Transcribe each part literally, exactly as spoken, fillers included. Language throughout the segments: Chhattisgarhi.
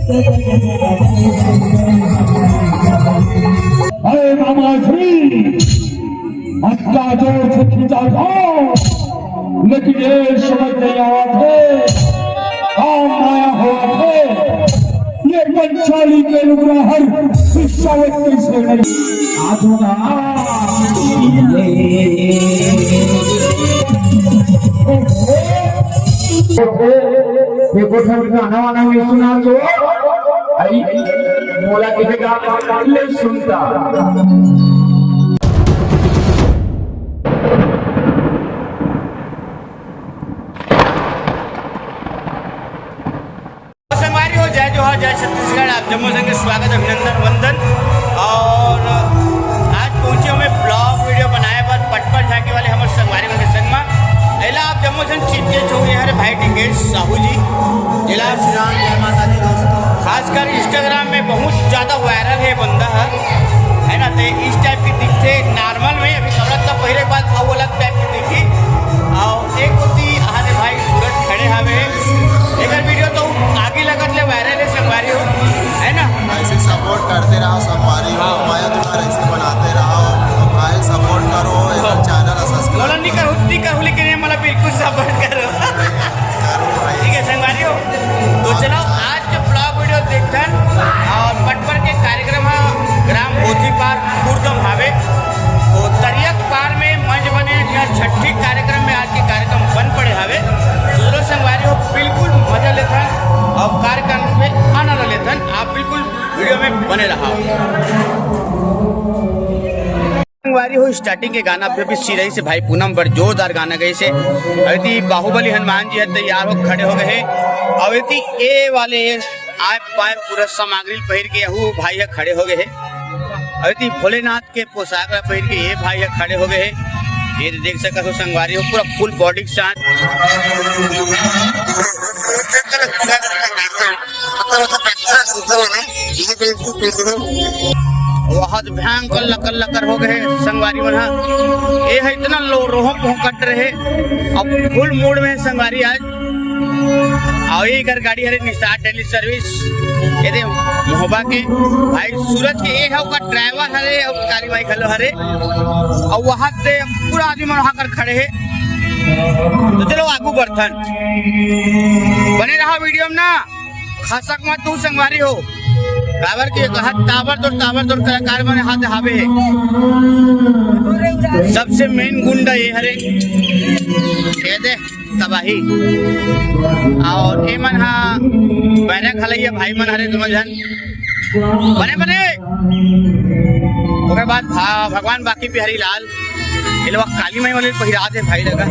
अरे मामा श्री, हत्ता जोर से खींचा था, लेकिन ये समझ नहीं आवा थे, काम माया हुआ थे, ये पंचाली के लुगरा हर हिस्सा एक कैसे नहीं। हाथ होगा। देखो, ठन गाना वाना नहीं सुना तो आई, मोला किसी का ले सुनता। संगवारी हो, जय जोहार, जय छत्तीसगढ़। आप जम्मो संग के स्वागत, अभिनंदन, वंदन। और आज पहुंचे हमें ब्लॉग वीडियो बनाए बर पटपर झांकी वाले हमर संगवारी मन के संग मा। एला आप जम्मो झन चिन्हत होगे, हरे भाई टिकेश साहू जी, जिला श्री राम, जय माता दी दोस्तों। खासकर Instagram में बहुत ज्यादा वायरल है बंदा है, है ना? ते इस टाइप की दिखते नॉर्मल में, अभी कपड़ा तो पहले के बाद अब अलग टाइप की दिखी। और एक होती हमारे भाई सूरज खड़े हवे, एकर वीडियो तो आगे लगत ले वायरल है संगवारी हो, है ना? ऐसे सपोर्ट करते रहो संगवारी हो, हाँ। माया तुम्हारा ऐसे बनाते रहो, भाई सपोर्ट करो, एक हाँ। चैनल सब्सक्राइब बोलन नहीं करो, नहीं करो, लेकिन ये मतलब बिल्कुल सपोर्ट करो। करो भाई। ठीक है संगवारी हो, तो चलो आज के ब्लॉग वीडियो देखथन और पटपर के कार्यक्रम है ग्राम बोधीपार खुर्द म हावे। तो तरिया के पार में मंच बने, यहाँ छठी कार्यक्रम में आज के कार्यक्रम बन पड़े हावे। तो चलो संगवारी हो, बिल्कुल मजा लेथन और कार्यक्रम में आनंद लेथन। आप बिल्कुल वीडियो में बने रहा। संगवारी हो, स्टार्टिंग के गाना पे भी सिरई से भाई पूनम बड़ जोरदार गाना गइसे। अउ एती बाहुबली हनुमान जी ह तैयार हो खड़े हो गए हे। अउ एती ए वाले आय पाय पूरा सामग्री पहिर के यहू भाई ह खड़े हो गए हे। अउ एती भोलेनाथ के पोशाक ला पहिर के ये भाई ह खड़े हो गए हे। ये देख सकत हो संगवारी हो, पूरा फुल बॉडी के साथ। वहाँ तो भयंकर लकर लकर हो गए संगवारी मन ह। ये है इतना लो रोहो पोहो कट रहे। अब फुल मूड में संगवारी आज। अउ ये कर गाड़ी हरे निषाद डेली सर्विस, ये दे मोहबा के भाई सूरज के, ये है ओकर ड्राइवर हरे, अउ काली माई घलो हरे। अउ वहाँ से पूरा आदमी मन वहाँ कर खड़े हे। तो चलो आगू बढ़थन, बने रहा वीडियो में ना। खसक मत तू संगवारी हो, काबर के कहा ताबड़तोड़, ताबड़तोड़ कलाकार मन हाथ हावे हे। सबसे मेन गुंडा ये हरे, ये दे तबाही। अउ ए मन हा बैरक हलैया भाई मन हरे, तुमन झन बने बने। ओकर बाद भा-, भगवान बाकी बिहारी लाल एलवा काली माई वाले पहिरा दे भाई लगा।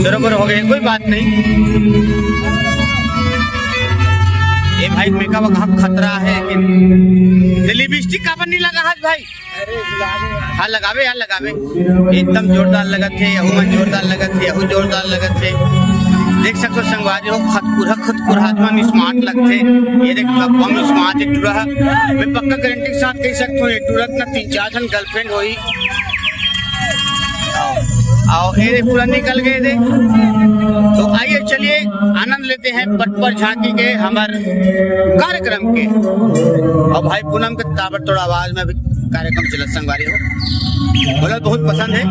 चलो बरो हो गए, कोई बात नहीं। ये भाई मेकअप का खतरा है कि लिपस्टिक का बन नहीं लगा हाथ भाई। हाँ लगावे यार, लगावे। एकदम जोरदार लगत हे, यहू मन जोरदार लगत हे, यहू जोरदार लगत हे। देख सकते हो संगवारी हो, खतकुरहा खतकुरहा आदमी स्मार्ट लगथे। ये देख बम स्मार्ट एक टुरा है। मैं पक्का गारंटी के साथ कह सकता हूँ ये टुरा ना तीन चार जन गर्लफ्रेंड होही। अउ ये पूरा निकल गए थे। तो आइए चलिए आनंद लेते हैं पटपर झांकी के हमारे कार्यक्रम के। अउ भाई पूनम के ताबड़तोड़ आवाज में अभी कार्यक्रम चलत संगवारी हो, बोला बहुत पसंद है।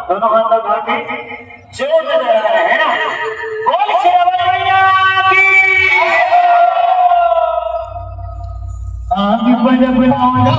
दोनों हाथ उठा के जोर से है ना? बोल शेरावाली मैया की। आदि बजब नाया।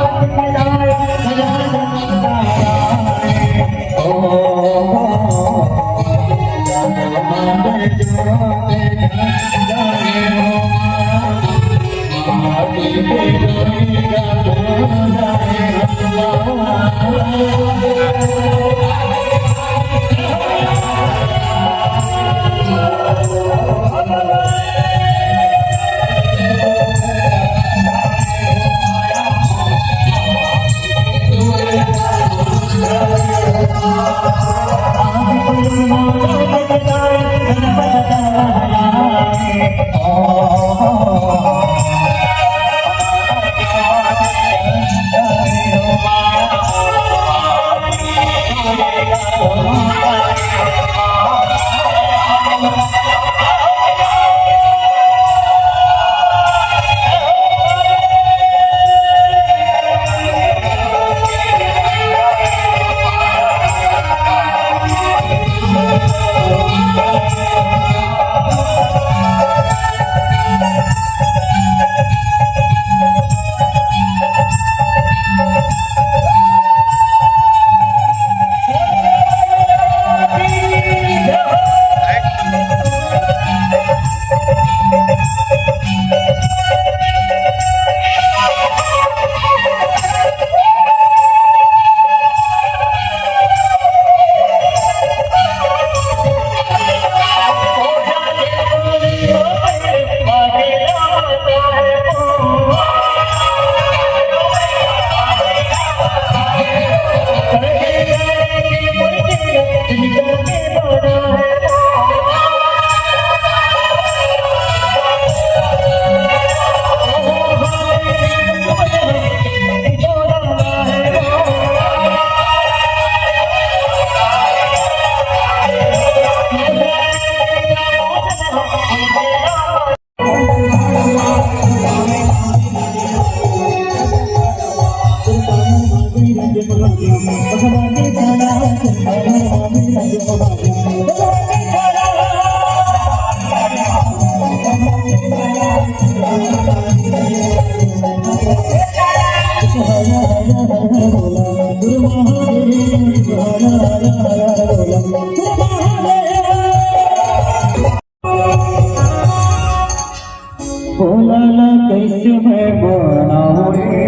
भोला ला कैसे मैं मनाऊं रे,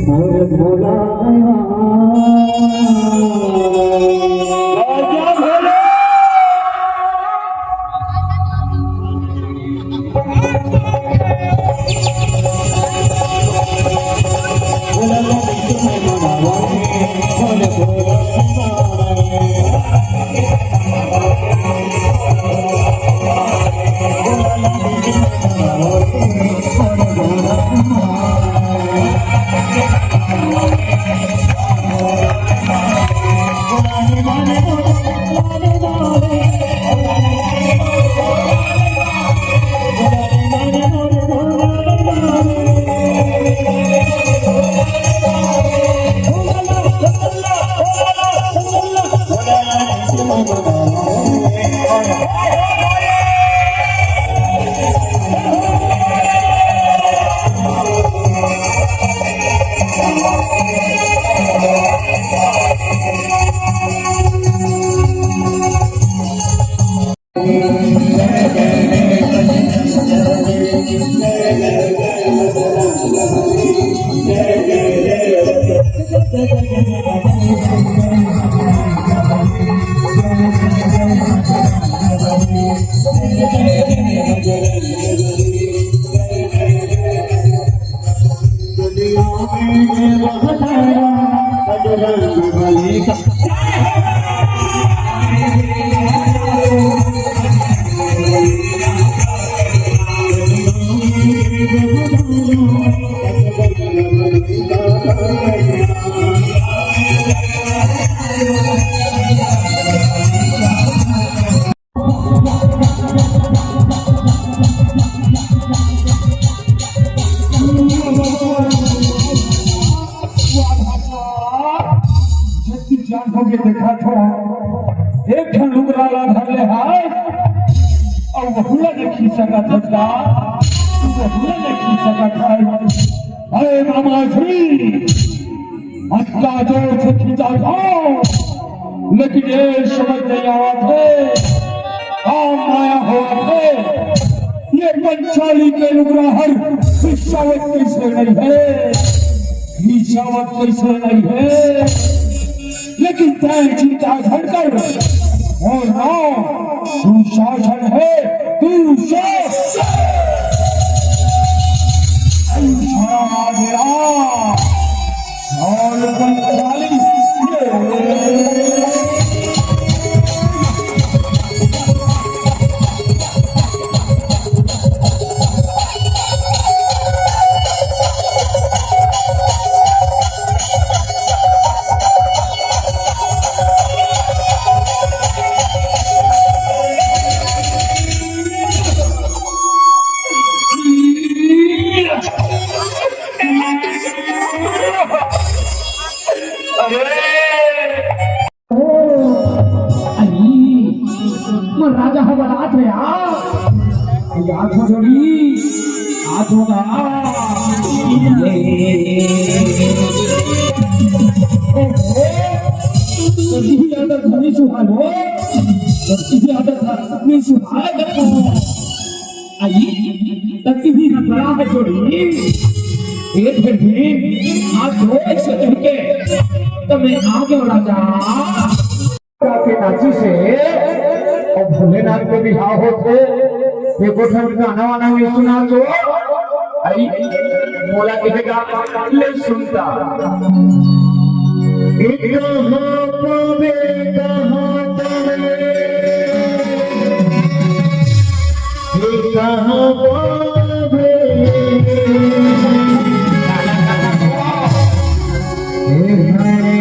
मोर भोला। राजा भोले। जब तू जान होगे देखा थो, एक ठन लुगरा ला धर ले हाय, अउ वहू ला नहीं खींच सकत हस का, तू वहू ला नहीं खींच सकत हस। अरे मामा श्री, अतका जोर से खींचा था, लेकिन ये समझ नहीं आवत हे, का माया होवत हे। ये पंचाली के लुगरा हर खिंचावत कइसे नहीं हे, खिंचावत कइसे नहीं हे। लेकिन तैं चिंता झन कर, मोर नाम दुशासन हे, दुशासन। दुशासन। और पंचाली। अरे, अरे, वो राजा ह बलात हे यार। याद हो जोड़ी, याद होगा। ये, ये, ये, ये, ये। ओहो, तो यही आदत धनी सुहानो, तो यही आदत धनी सुहानो। आई, तब भी हथड़ा है जोड़ी। ए धरती, आज तो ऐसे कह के, तो मैं आ गया राजा। के नाची से, और भोलेनाथ के बिहाव होथे, देखो ठन गाना वाना नहीं सुना तो, आई, मोला कहेगा, ले सुनता। कहाँ पावे, कहाँ पावे, ये कहाँ पावे? हे हरे,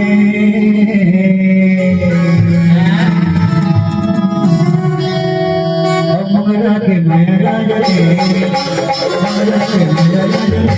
हमरा के मेला लगे, हमरा के मेला लगे।